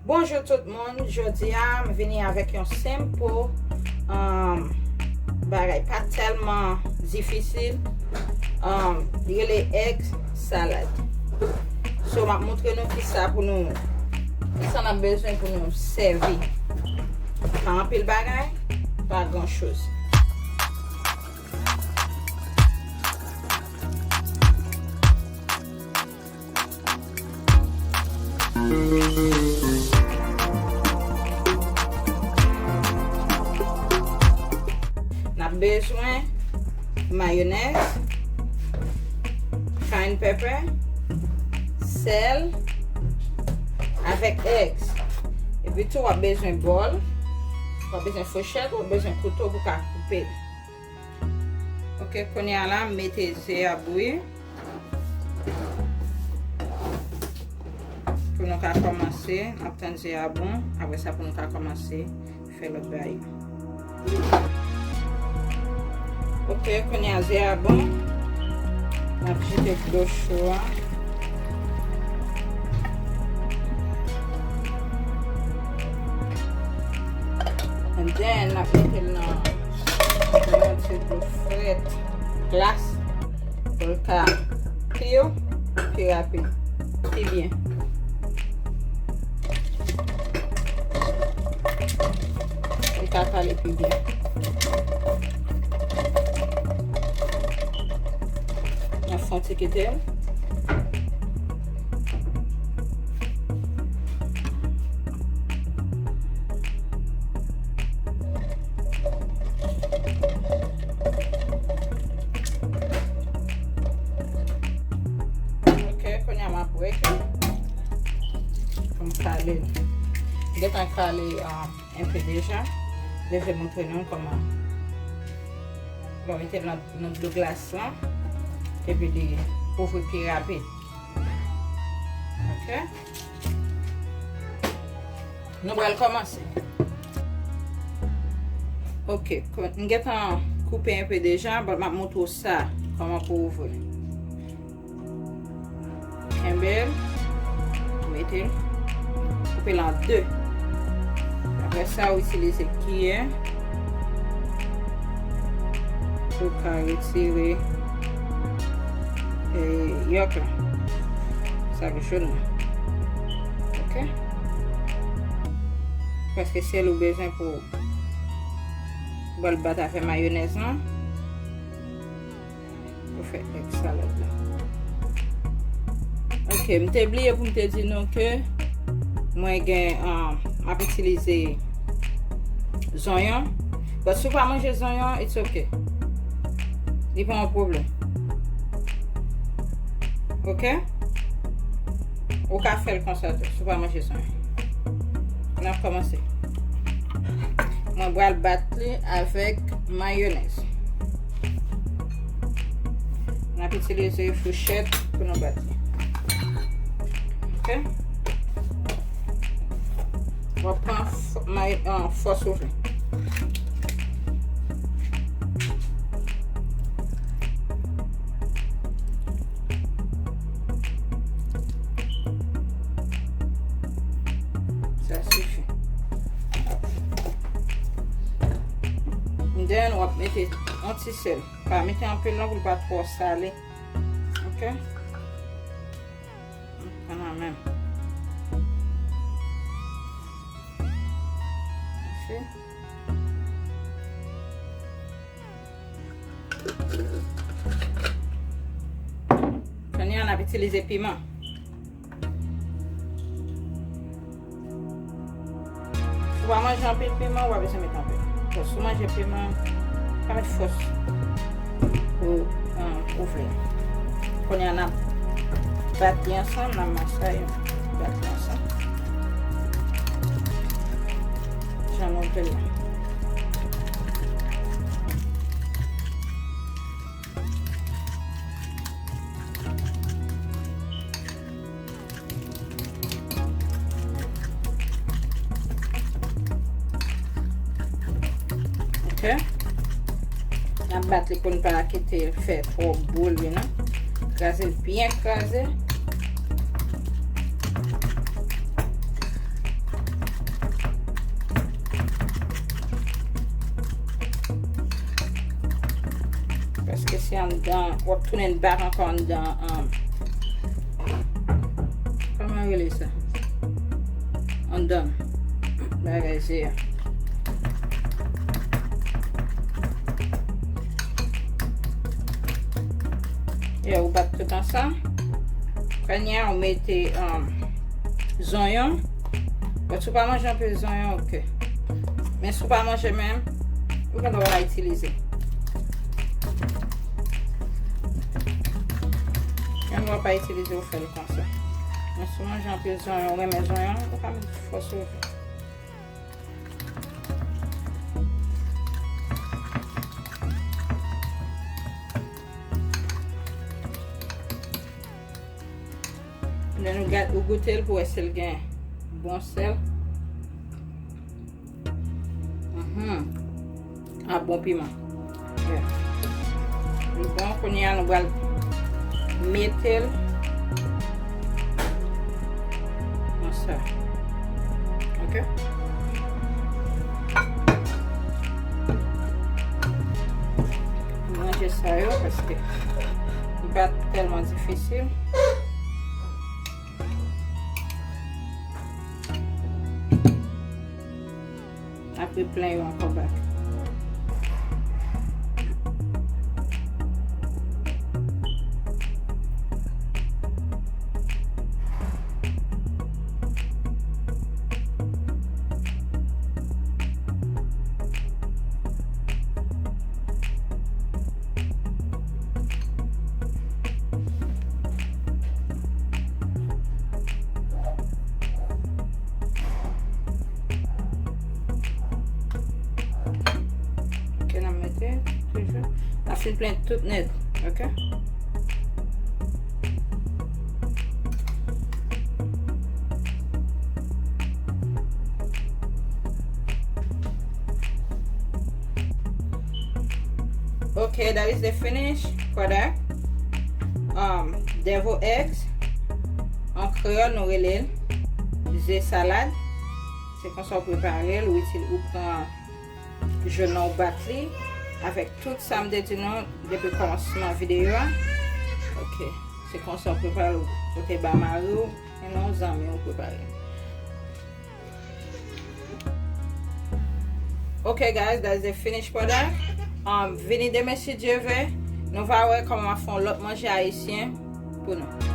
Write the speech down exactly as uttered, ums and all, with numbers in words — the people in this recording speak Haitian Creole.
Bonjou tout moun, jodi a m vini avèk yon senp, um, bagay pa tèlman difisil. Um, li rele egg salad. So, m ap montre nou kisa pou nou, kisa n ap bezwen pou nou sèvi. Pa anpil bagay, pa gran choz. N ap bezwen mayonèz, cayenne pepper, sèl, avèk eggs. Epi tou, w ap bezwen bòl, w ap bezwen fouchèt, w ap bezwen kouto pou ka koupe l. Ok, kounye a la, m mete ze a bouyi. Pou nou ka kòmanse, n ap tann ze a bon. Apre sa, pou nou ka kòmanse fè lòt bagay yo. Ok, kounye a ze a bon. N ap jete dlo cho a. And then, n ap mete l nan, nan yon ti dlo frèt, glas, pou l ka peel pi rapid, pi byen. Li ka peel pi byen. N ap fè yon ti kite l. Ok, kounye a m ap break li. Pou m kale l. M gentan kale, um, enpe deja. Deja montre nou kòman. Bon, mete l nan, nan dlo glas lan. Epi li ouvri pi rapid. Ok. Nou pral kòmanse. Ok, m gentan koupe enpe deja, but m ap montre w sa, kòman pou ouvri. Kenbe l, mete l, koupe l an de. Apre sa, w itilize kiyè pou w ka retire, e, yòk la. Sa ki jòn nan. Ok? Paske sèl ou bezwen pou, pou l bat avè mayonèz lan. Pou fè egg salad la. Ok, m te bliye pou m te di nou ke mwen gen, um, m ap itilize zonyon. But si w pa manje zonyon, it's ok. Li pa yon pwoblèm. Ok? Ou ka fè l konsa tou, si w pa manje zonyon. N ap kòmanse. Mwen pral bat li avèk mayonèz. N ap itilize fouchèt pou nou bat li. Ok? W ap pran fò-, may-, an, fòs ou vle. Sa sifi. And then, w ap mete yon ti sèl. Pa mete anpil non pou l pa twò sale. Ok? Pran nan men m. Ok. Kounye a, n ap itilize piman. Si w pa manje anpil piman, w pa bezwen met anpil. Bon, si w manje piman, pa met fòs pou, um, ou vle. Kounye a, n ap bat li ansanm, n ap masaye, bat li ansanm. Jan nou vle l la. Ok. N ap bat li pou n pa kite l fè twòp boul, you know. Kraze l byen kraze. Se anndan, w ap tounen back ankò anndan, um, kòman yo rele sa? Anndan bagay ze a. Yeah, ou bat tout ansanm. Kounye a, ou mete, um, zonyon. Bon, si w pa manje anpil zonyon, oke. Men si w pa manje menm, ou gen dwa pa itilize. Gen dwa pa itilize, ou fè l konsa. Men si w manje anpil zonyon, ou renmen zonyon, ou ka met fòs ou vle. Lè nou gad, ou goute l pou wè si l gen bon sèl. Mhm. A bon piman. Yeah. Li bon, kounye a nou pral mete l nan sa. Oke? Manje sa yo, paske li pa tèlman difisil. Apre plen yo ankò back. Ok, n ap mete toujou. N ap fin plen tout nèt, ok? Ok, that is the finish product. Um, deviled eggs. An kreyòl, nou rele l ze salad. Se konsa w prepare l, ou itil-, ou pran je nan, ou bat li avèk tout sa m te di nou depi kòmansman videyo a. Ok, se konsa w prepare l, ou te ba mari w, e non zanmi w prepare. Ok, guys, that's the finished product. Um, vini demen si Dye vle, nou va wè kòman m ap fè yon lòt manje ayisyen pou nou.